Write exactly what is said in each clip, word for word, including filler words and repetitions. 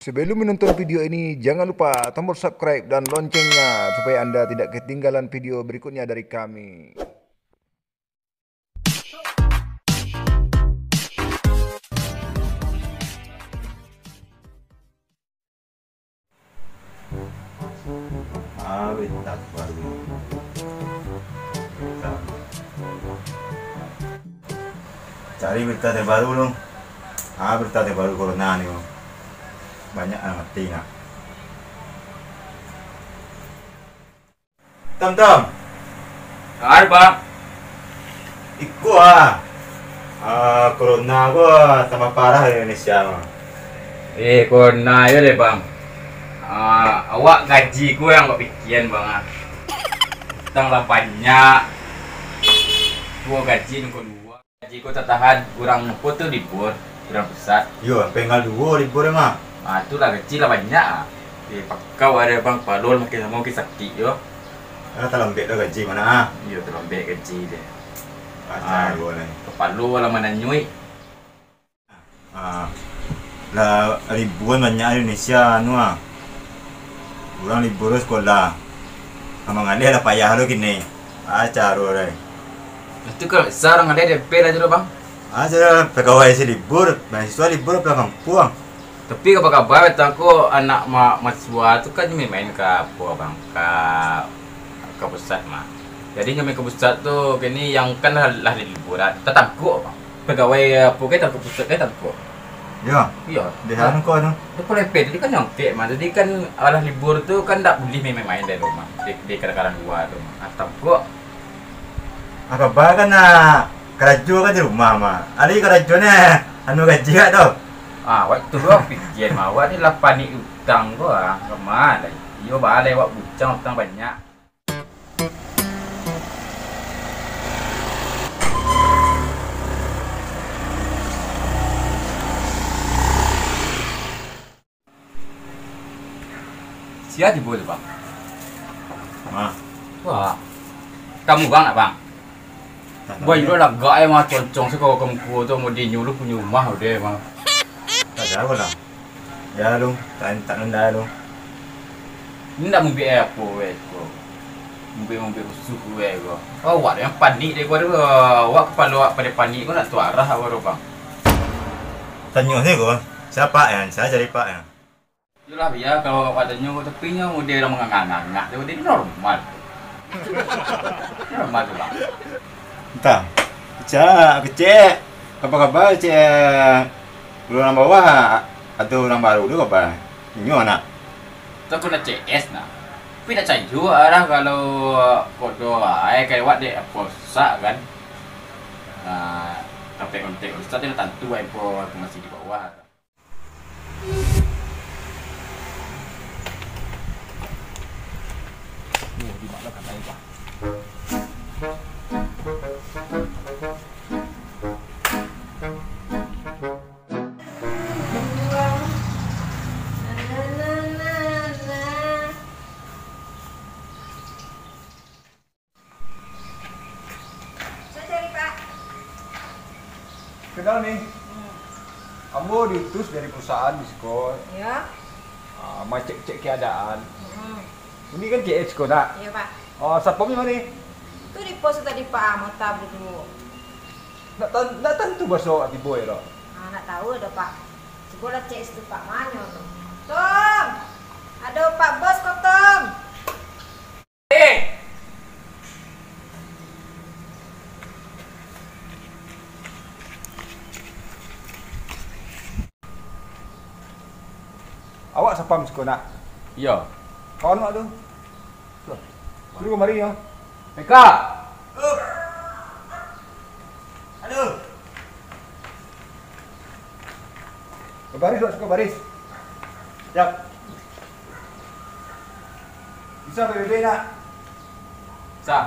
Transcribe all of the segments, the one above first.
Sebelum menonton video ini, jangan lupa tombol subscribe dan loncengnya supaya Anda tidak ketinggalan video berikutnya dari kami. Ah, beta terbaru. Beta. Cari berita terbaru dong. Ah, berita terbaru corona ni, dong. Banyak nan mati nak. Tam, Tam. Ar, Bang. Iko ah. Ah, corona ko tambah parah di Indonesia, Bang. Eh, corona yo deh, Bang. Ah, awak gaji ko yang awak pikian, Bang, ah. Utang lah banyak. Duo gaji nunggu dua. Gaji ko tatahan, urang ko tu libur, urang pusat. Yo, sampai tanggal duo libur mah. Ah, tu lah gaji lah banyak ah. Eh, pakau ado, Bang, kapalo makin lamo makin sakik yo. Ah, talambek dah gaji mah ah. Iyo, talambek gaji deh. Kacau Ah, lah. Kapalo lah mananyuik. Ah, lah ribuan banyak Indonesia anu ah. Urang libur sekolah. Amak ngaleh lah payah lo kini. Ah, caro deh. Itu kalau sa urang ngaleh dempel aja lo, Bang. Ah, sudah pegawai si libur, mahasiswa libur pulang kampuang. Tapi kaba-kaba, beta ko anak ma-, mahasiswa tu kan main-main ka apo, Bang, ka, ka pusat mah. Jadi nyo main ka pusat tu, kini yang kan lah, lah libur, ah, tatangkuak, Bang. Pegawai apo ke, tatangkuak pusat ke, tatangkuak. Yo. Iyo. Di anu ko tu. Tu pun lepeh, jadi kan nyongkek mah. Jadi kan alah libur tu kan ndak buliah main-main dari rumah, di, di kadang-kadang luar tu mah. Ah, tatangkuak. Apo ba kan nak karajo kan di rumah mah. Ari karajo ni anu gaji kak tu. Ah, waktu tu pikian mah, awak ni lah panik utang ko ah, lamah lai. Iyo, baa lai awak bucang utang banyak. Sia tibo tu, Bang? Hah? Wah. Kamu, Bang, nak, Bang? Tak tahu. Boy, lo lagak eh, mah, concong se ka muko tu, mau di nyuluh punyo rumah udah, mah. Tak tahu lah. Ya, lu. Tak, tak nunda, lu. Ini ndak mumbik eh, apo, weh, ko. Mumbik-mumbik rusuh, weh, ko. Awak yang panik deh, ko, aduh. Awak kapalo awak pada panik, ko nak tu arah, awak, Bang. Tanyo se, ko. Sia Pak, ya? Sia cari Pak, ya? Yolah, bia kalau awak tanyo, tapi nyo model urang mangangak-ngangak tu, model normal. Normal tu, Bang. Entah. Kecek, kecek. Kaba-kaba, kecek. Urang bawah, atau urang baru tu kaba? Inyo anak. Tu aku nak C S nah. Tapi nak cayo arah kalau kodo ai, kayak awak dek apo sak kan. Ah, kontak-kontak ustaz tu tantu ai po aku masih di bawah. Saya cari, Pak. Kenal nih. Hmm. Ambo diutus dari perusahaan di siko. Ya. Ah, mau cek-cek keadaan. Hmm. Ini kan C S siko, nak? Iya, Pak. Oh, satpamnya mana? Itu di pos tadi, Pak. Mau tahu dulu. Nak tan-, nak tantu baso tibo ya, dok? Ah, nak tahu ada, Pak. Coba lah cek situ, Pak. Mana tu? Tom! Ada Pak Bos kok, Tom? Eh! Awak satpam siko, nak? Iyo. Kawan awak tu? Tuh. Suruh kamari, yo. Meka! Aduh. Baris, Pak, suka baris. Siap. Bisa P B B, nak? Bisa.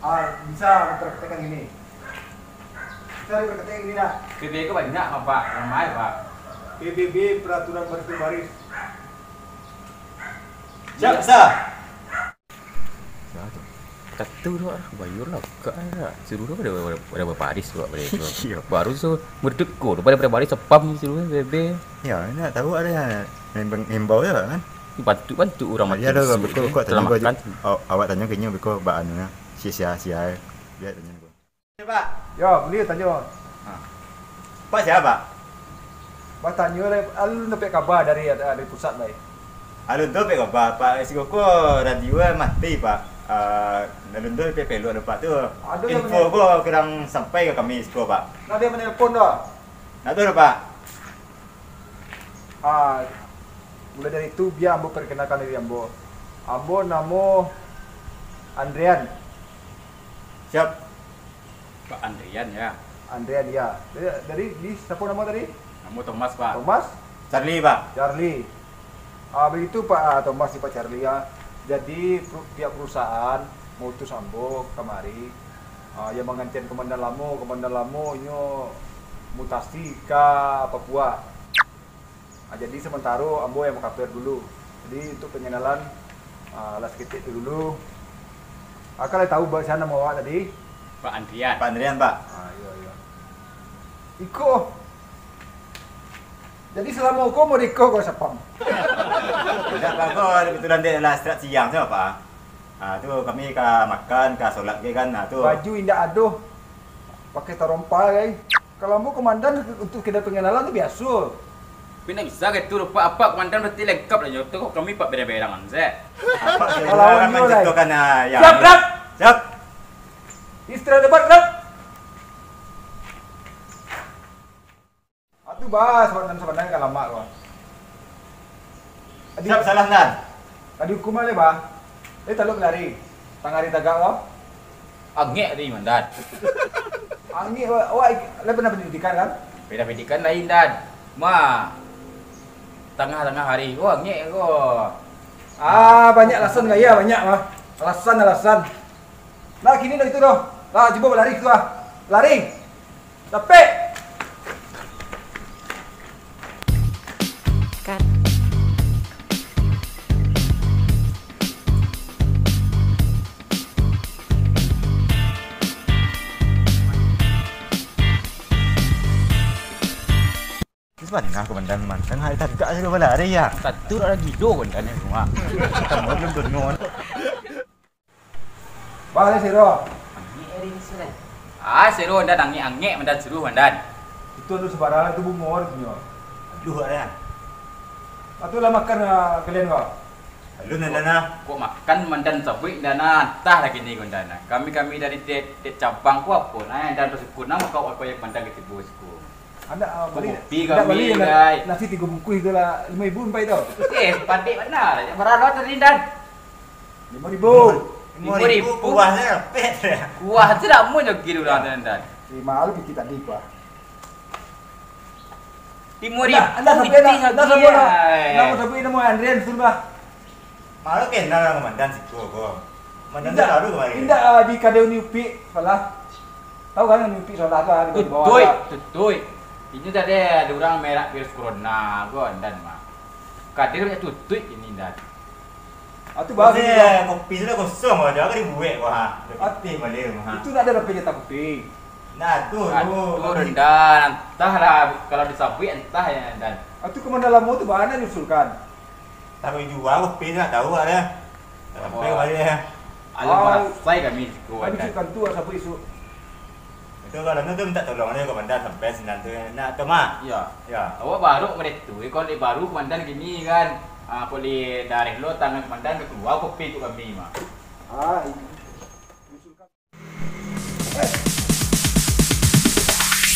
Ah, bisa diperketatkan gini. Bisa diperketatkan gini, nak? P B B ko banyak, Pak. Ramai, Pak. P B B, peraturan baris baris. Siap, bisa. Siapa tu? Kato tu, ah, bayar lah, kak, ah. Suruh tu pada, pada, pada babaris tu, pada tu. Iyo. Baru tu, merdeka tu, pada, pada baris sapam suruh, bebe. Yo, nak tahu ado nan imbau, imbau je lah, kan? Bantu-bantu urang. Jadi, mati ado suruh beko, je, beko tanyo selamatkan. Aw-, awak tanyo ka inyo beko ba anu, yo. Sia-sia, sia, eh. Biar tanyo beko. Yo, Pak. Yo, buliah tanyo. Ha. Pak sia, Pak? Batanyo lai, alun dapek kaba dari, dari pusat lai. Alun tu dapek kaba, Pak. Siko ko radio mati, Pak. Ah, alun tu dapek pelok, Pak, tu. Ado nan info ko kurang sampai ka kami siko, Pak. Ndak ado nan manelpon doh? Ndak ado doh, Pak. Ah, mulai dari itu, bia ambo perkenalkan diri ambo. Ambo namo Andrian. Siap. Pak Andrian, yo. Andrian, yo. Dari, dari, di, siapo namo tadi? Namo Thomas, Pak. Thomas? Charlie, Pak. Charlie. Ah, begitu, Pak, ah, Thomas, Pak Charlie, yo. Jadi, peru-, pihak perusahaan mautus ambo kamari, ah, yo manggantian komandan lamo. Komandan lamo inyo mutasi ka Papua. Ah, jadi, sementaro ambo yang makaper dulu. Jadi, untuk pengenalan, ah, lah saketek tu dulu. Akak lah tahu ba-, sia namo awak tadi? Pak Andrian. Pak Andrian, Pak. Ah, iyo, iyo. Iko. Jadi, salamo ko mode iko ko sapam? Indak, Pak, ko kebetulan dek lah start siang sajo, Pak. Ah, tu kami ka makan, ka solat ge kan, ah, tu. Baju indak ado. Pakai tarompa gai. Kalau ambo komandan untuk sekedar pengenalan tu biaso. Tapi ndak bisa gitu doh, Pak. Apak komandan berarti lengkap lah nyo. Tu kami pak berang-berang se. Apak kalau sebenarnya nyo, lai, mencontohkan, ah, ya. Siap, Rap! Siap. Istirahat dapat, Rap! Atu bah, sabananyo, sabananyo ka lamak ko. Adi-, siap, salah, Ndan. Ka dihukum lai, bah. Eh, talok lari. Tangah hari tagak ko. Angek tadi, Mandan. Angek, awak, awak lai pernah pendidikan, kan? Pernah pendidikan lain, Dan. Ma, tangah-tangah hari. Oh, angek ko. Ah, banyak alasan gaya, banyak, mah. Alasan, alasan. Nah, kini dah itu doh. Nah, cubo balari tu, ah. Lari. Capek. Cut. Sabananyo komandan mantang, hai tagak sajo balari, ya. Satu lagi do komandan rumah. Kamu belum dengar. Bah, lai siro. Angek ari ni, Sir. Ah, siro, Ndan, angek-angek, Mandan, suruah, Mandan. Itu anu sabarang, itu bungo, punyo. Aduh, Ndan. Atu lah makan, ah, kalian ko? Alun, Ndan, ah. Kok makan, Mandan, sabuik, Ndan, ah. Antah lagi ni ko, Ndan, ah. Kami-kami dari tiap, tiap cabang ko apo, nah, Ndan, basyukur, nah, mako, apo yang Mandan katibo siko. Andak, ah, bali, kopi andak kami, bali na-, gai. Nasi tigo bungkuih tu lah, limo ribu sampai tu. Eh, padek bana. Bara tadi, Ndan? Limo ribu. Limo ribu. Limo ribu. Kuah se rapek. Kuah tu dak amuah nyo kiro lah, Ndan. Eh, mahal pitih tadi kuah. Limo ribu. Andak, andak sampai pitih nak, andak sampai nak. Ai. Namo sampai namo Andrian suruah. Malu kenal lah komandan siko ko. Komandan tu baru kamari. Indak, ah, di kadai Uni Upik, salah. Tahu kan Uni Upik salah tu, ah, di bawah tu. Tutui, tutui. Inyo tadi ado urang merak virus corona ko, Ndan mah. Kadai banyak tutui kini, Ndan. Ah, tu baru. Maksudnya, kopi sudah kosong, ada kan dibuek, wah. Dah pitih balik, wah. Itu nak ada dapat jatah kopi. Nah, tu, tu, tu, Ndan. Antahlah, kalau disabuik, antah ya, Ndan. Ah, tu komandan lamo tu, bana diusulkan. Tapi jua kopi tu nak tahu lah dia. Sampai kemari dia. Alah, ah, marasai kami siko, tapi Ndan. Isukan tu, sabuik isuk. Itu kalau tu minta tolong dia komandan sampai sinan tu. Nak tu mah? Ya. Ya. Awak baru mode tu, kalau dek baru komandan gini kan. Ah, kalau dek dareh lo tangan komandan ka kalua kopi tu kami mah. Ah, ini.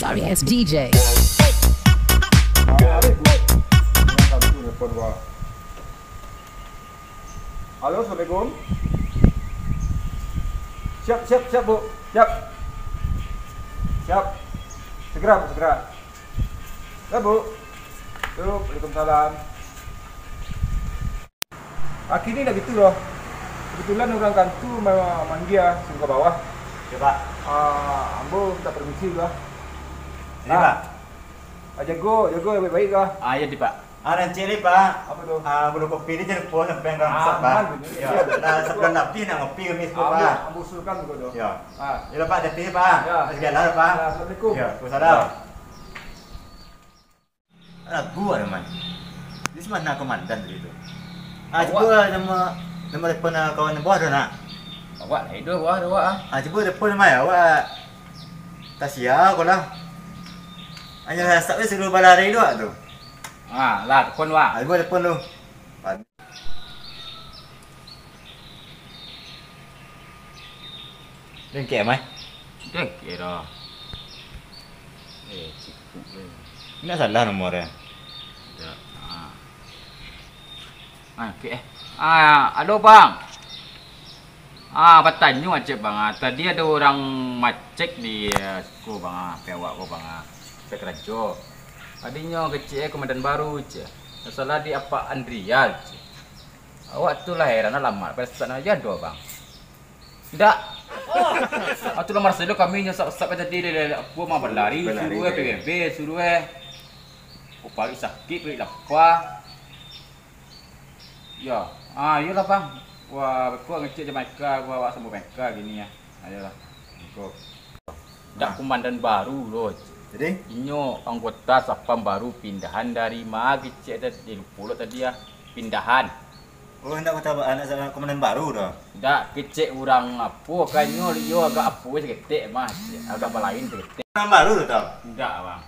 Sorry ass D J. Halo, assalamualaikum. Siap, siap, siap, Bu. Siap. Siap. Segera, Bu, segera. Ya, Bu. Yuk, waalaikumsalam. Ah, kini ndak gitu doh. Kebetulan urang kantu ma-, manggia, suruh ka bawah. Ya, Pak. Ah, ambo minta permisi dulu, ah. Sini, Pak. Ah, jago, jago baik-baik, ah. Ah, iya, di, Pak. Ah, nan ciek lai, Pak. Apo tu? Ah, bulu kopi ni jan lupo sampai ka masak, Pak. Aman, betul. Yo, lah sabulan labiah nak ngopi kami siko, Pak. Ambo usulkan ko tu. Yo. Ah. Yo lah, Pak, hati-hati, Pak. Yo. Segala, Pak. Yo, assalamualaikum. Yo, waalaikumsalam. Yo. Lagu ada, Man. Di mana komandan tadi tu? Ah, cubo nama, nama telepon kawan buah tu nak. Awak lah itu buah tu, awak, ah. Ah, cubo telepon nama ya, awak. Tasia ko lah. Hanya sasak tu suruh balari tu, awak tu. Ah, lah, telepon, wak. Ah, cubo telepon tu. Dengkek, Mai? Dengkek dah. Eh, sibuk deh. Indak salah nomor dia. Indak. Ah. Ah, oke, eh. Ah, halo, Bang. Ah, batanyo, cek, Bang. Ah, tadi ado urang macek di, eh, siko, Bang. Ah, pek awak ko, Bang. Ah, pek karajo. Adinyo kecek, eh, komandan baru, cek. Masalah di Apak Andria, cek. Awak tu lah heran, alamat, pada sasak nan aja ado, Bang. Ndak. Atu lah marasai lo kami nyo sap-sap tadi, le, le, apo mah balari, balari, suruh, eh, P B B, suruh, eh. Oh, paruik sakik, paruik lapa. Yo, ah, iyolah, Bang. Wah, beko ngecek Jamaika, gua awak samo bengka gini ya. Ayolah. Beko. Dak komandan baru doh. Jadi? Inyo anggota Satpam baru pindahan dari ma kecek tadi, lupo lo tadi ah. Pindahan. Oh, ndak kota ba-, anak sa-, komandan baru doh. Ndak kecek urang apo, kanyo iyo agak apo saketek mah. Agak balain saketek. Komandan baru doh tau? Ndak, Bang.